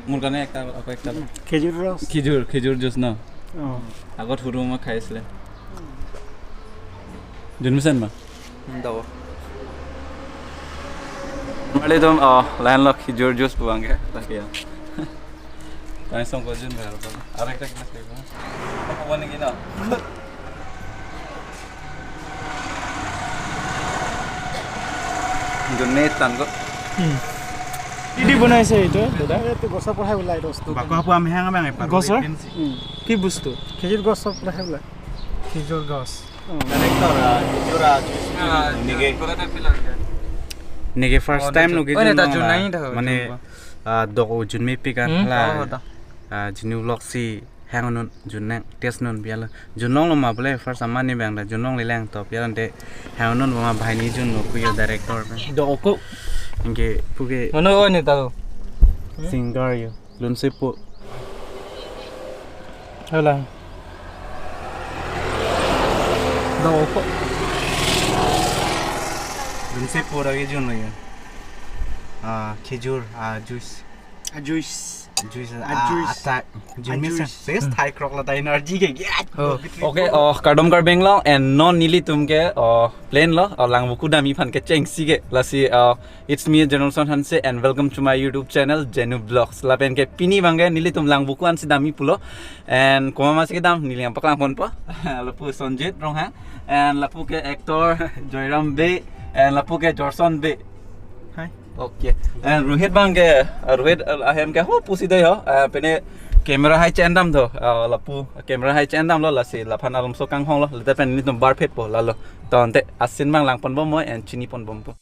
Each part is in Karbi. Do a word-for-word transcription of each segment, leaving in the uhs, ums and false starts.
মোৰ কাৰণে একটা, আকৌ একটা। খেজুৰ ৰস। খেজুৰ, খেজুৰ জুচ ন? অ। আগত সৰু মই খাই আছিলে। জন্মিছেন মা? উম, দব। Mali tum, oh, lain lo খেজুৰ juice pu abangke, lagi ya. Tani song ko jun ber ko. Are ekta glass ko. Apa ning ina? Jun ne tan ko. কি দি বনাইছে এইটো, দাদা? এইটো গছৰ পৰাহে ওলাই ৰসটো। Bako hapu amehang amang epar. গছৰ? উম। কি বস্তু? খেজুৰ গছৰ পৰাহে ওলাই। খেজুৰ গছ। অ। Director, ah, খেজুৰ, ah, juice, ah, nige. Nige first time lo ke jun nang la. Mane, ah, dok o jun mepik an la. Oh, da. Ah, Genu vlog si hang non jun nang test non biala. Jun long lo ma bole first amani bang da jun long le lang to biala de hang non ma bhai ni jun lo ku yo director. Dok o ko. Inke puke. Mano o ne ta lo. Singer yo. Lunsepo. Hala. Dok o ko. Lunsepo lagi jun lagi. Ah, খেজুৰ, ah, juice. Ah, juice. Juice, ah, juice. Ata, juice. Juice. Taste thai krok la ta energy ke. Oh. Okay, oh, kardom Karbi Anglong and non nelitum ke, oh, plan lo, oh, Langvoku damji aphan kechengsi ke. Lasi, oh, it's me, Generation Hanse, and welcome to my YouTube channel, Genu Vlogs. Lapen ke pini abangke nelitum Langvoku ansi damji pulo. And komat masi kedam neli nangpaklang ponpo. Lapu Sonjit Ronghang. And lapu ke actor Joyram Bey. And lapu ke Jorson Bey. Hi. Okay. And Rohit abangke, uh, Rohit, uh, ahem ke ho pusi do ho. Uh, pine camera hai chendam do. Uh, lapu camera hai chendam lo lasi laphan alomso kanghong lo. Leta pen nelitum bar phet po lalo. To ante asin abang lang ponbom mo and chini ponbompo.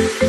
Ticket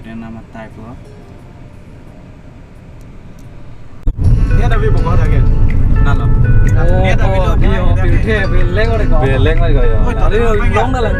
en nama type lo. Niat abi bokok lagi. Nalo. Oh, niat abi oh, lo, dia, dia, dia. Beleng ore ko. Beleng ore ko ya. Oh, lari long na lang.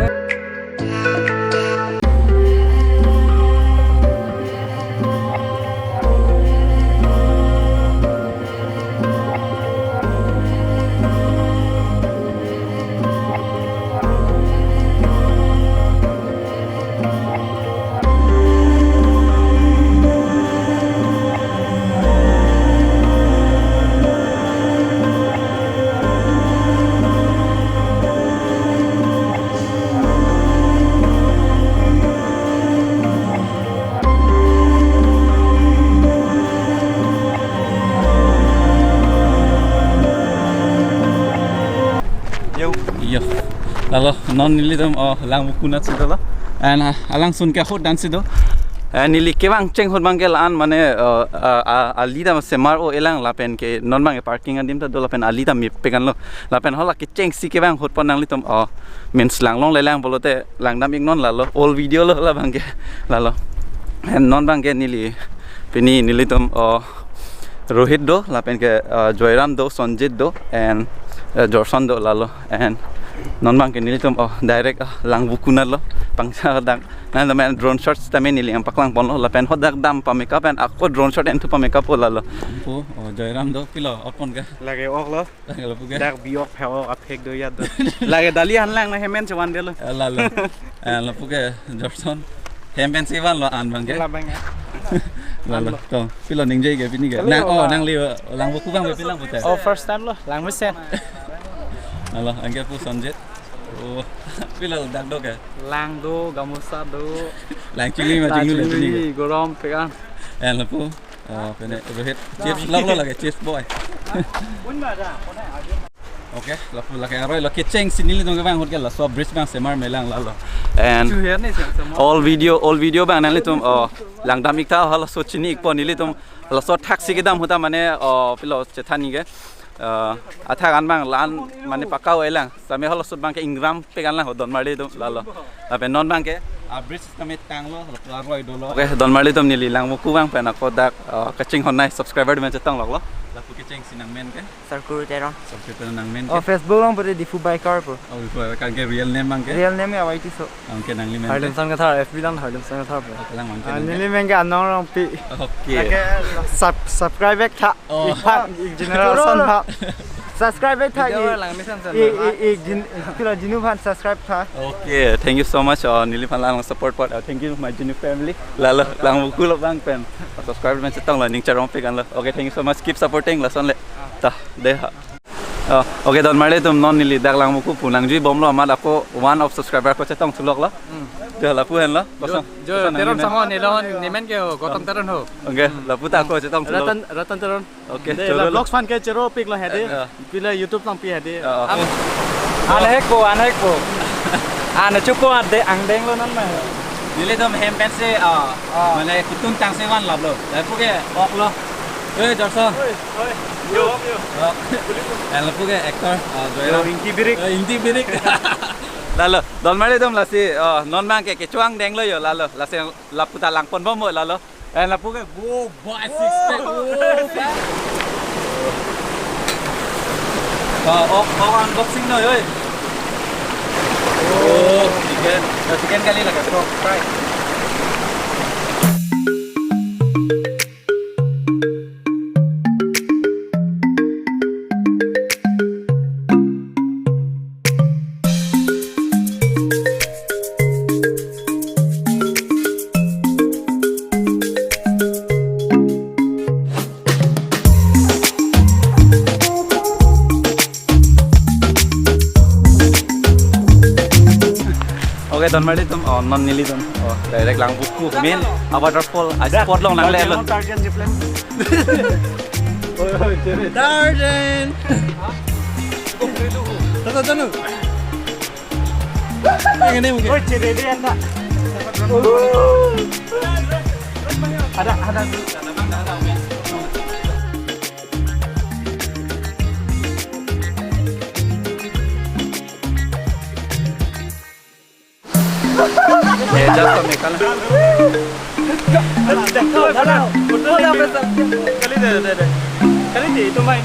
Yo. Yo. Lalo, non nelitum, oh, Langvoku nat si dolo. And, uh, alangsun ke ahut dan si do. And neli kevang cheng ahut abang ke la-an mane, uh, uh, uh, ali dam semar o-elang lapen ke non abang ke parking adim ta do lapen ali dam mepik an lo. Lapen hala kechengsi kevang ahut pon nanglitum, oh, means langlongle lang pulote langdam iknon lalo. Old video lo labang ke lalo. And non abang ke neli pini nelitum, oh, Rohit do, lapen ke, uh, Joyram do, Sonjit do, and, uh, Jorson do lalo. And non abang ke nelitum, oh, direct, uh, Langvoku nat lo, pangsa dak. Nang teman drone shot sitame neli nangpaklang ponlo, lapen hadak dam pameka pen ako drone shot enthu pameka po lalo. Pu, oh, Joyram do, pilo, ok pon ke? Lake ok lo. Lake lapu ke? Dak bi ok phe ok aphek do ya do. Lake dali han lang na hemen chevan de lo. Eh, lalo. Eh, lapu ke Jorson. Hem pen si vanlo an abang ke? Labang ya. Lalo. Anlo. To, pilo ningje ke pini ke? Kali nang, oh, oh, nangli, eh, Langvoku abang pi lang putar. Oh, first time lo, lang mesen. Lalo, anke pu Sonjit. Oh, pilo dak do ke? Lang do, gamusa do. Lang chingri ma chingri le pini ke? Lang chingri, gorom pekan. Eh, lapu. Oh, pene Rohit. Chips lok lo lake, chips boy. Okay, lapu lake aroi lo kechengsi nelitum kevang ahut ke laso bridge abang semar melang lalo. And chuher ni sem semar. All video, all video abang nanglitum, oh, langdam ik tha halaso chini ik po nelitum laso thaksi kedam ahut ta mane, oh, pilo chethan ni ke. Uh, athak an abang la-an mane pakau elang. Sitame halaso abang ke ingram pekan lang ho Donmarli atum lalo. Lapen non abang ke, ah, bridge sitame tanglo, lapu aroi dolo. Okay, Donmarli atum neli Langvoku abang pen ako dak, ah, kachinghon nai subscriber atum chetong lok lo. Lapu kechengsi nangmen ke? Sarkuru Teron. Sarkuru Teron nangmen ke? Oh, Facebook along pute Diphu Biker pu. Oh, Diphu Biker ke real name abang ke? Real name ya Y T so. Abang ke nangli men ke? Harlem San Kathar, F B lang Harlem San Kathar pu. Kalang abang ke Ah, nang ke? Neli men ke Anong Rongpi. Okay. Lake sub-, subscribe back tha. Oh. Ik phan, ik generation pha. Subscribe back tha. Video ik, lang mesen sen ik, pha. Ik, ik jin-, pilo jinu phan subscribe tha. Okay, thank you so much. Uh, neli phan lang support pot. Uh, thank you my Jinu family. Lalo, Langvoku lo abang pen. Uh, subscribe men chetong lo, ning charong pekan lo. Okay, thank you so much. Keep supporting lason le. Ta, dei ha. Uh, okay, Donmarli atum non neli dak Langvoku pu nangjui bomlo amat ako one of subscriber ako chetong thu lok lo. Hmm. Dei lapu henlo. Kosong. Jo, kosong Teron nangli men? Sanghon, neli ho, neli men ke ho, Gautam Teron ho. Okay, lapu ta ako chetong thu lok. Ratan, Ratan Teron. Okay, dei, cholo la lo. Vlogs phan ke choro pik lo hedi. Eh, eh. Pilo YouTube lang pi hedi. Eh, eh. Am- Anhek po, anhek po. Ane chupo ade angdeng lo non ma. Nelitum hem pen si, ah, ah, mane ketun tangsi vanlo. Lapu ke ok lo. Eh, Jorson. Oi, oi. Yo, yo. Oh. Eh, lapu ke actor, ah, Joyram. Yo, Ingti Birik. Eh, Ingti Birik. Lalo, Donmarli atum lasi, oh, non abang ke kecho angdeng lo yo, lalo. Lasi lapu ta lang pon bom mo lalo. Eh, lapu ke, wow, boy, six pack. Wow. Oh, oh, oh, unboxing noi, oi. Oh, chicken. Oh, chicken kali lake, pork fry. Oke, donmarlitum, oh, non nelitum, oh, direct Langvoku main, ah, waterfall, ah, spot along nangle lo. Tarzan, Tarzan di film. Tarzan. Tata, tata. Yang ini mungkin. Oi, C D D anda. Ada, ada. Eh, jat kami kalang. Kali deh, deh, deh. Kali deh, itu main.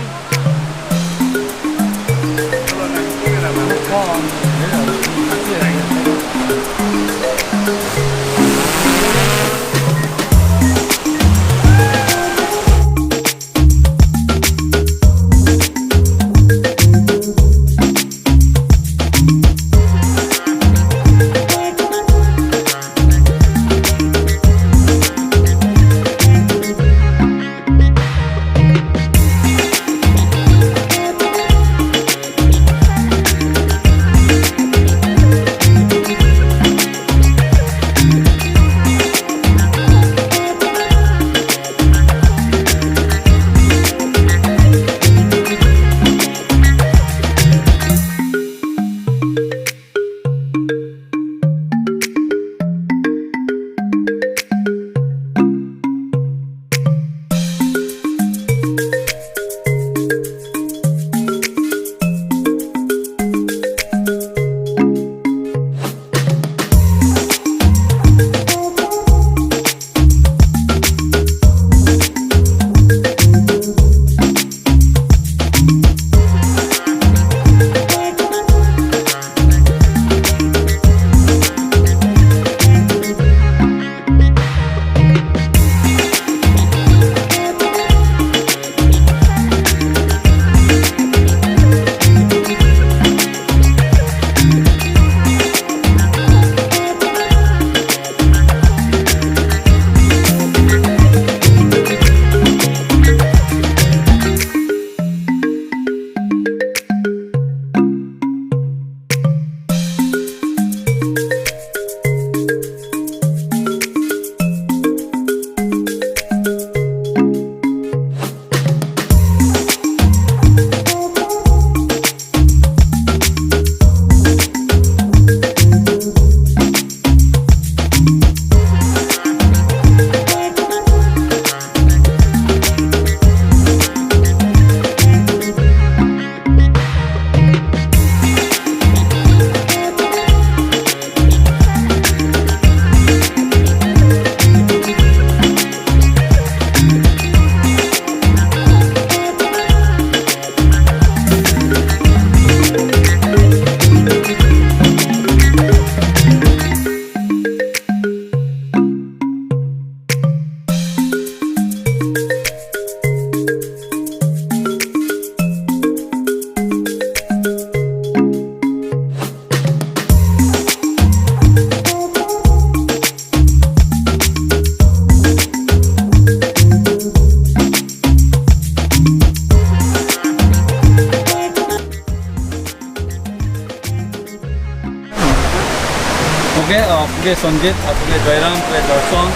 Okay, uh, okay, Sanjit, uh, okay, Joyram, okay, Dorson,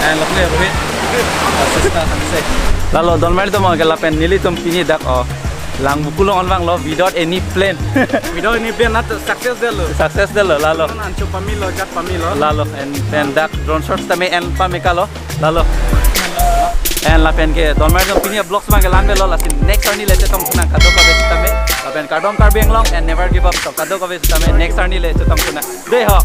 and okay, Rohit, uh, Sista, Hanse. Lalo, donmarlitum, okay, lapen nelitum pini dak, oh, Langvoku along onvanglo without any plan. Without any plan, not success detlo. Success detlo, lalo. Ancho pamilo, jat pamilo. Lalo, and then dak drone shot tame en pamekalo. Lalo. And lapen ke donmarlitum pini vlogs abang ke la-an avelo, lasi next arni le chetongthu nang kadokave sitame. Lapen kardom Karbi Anglong and never give up to kadokave sitame, next arni le chetongthu nang. Dei ho.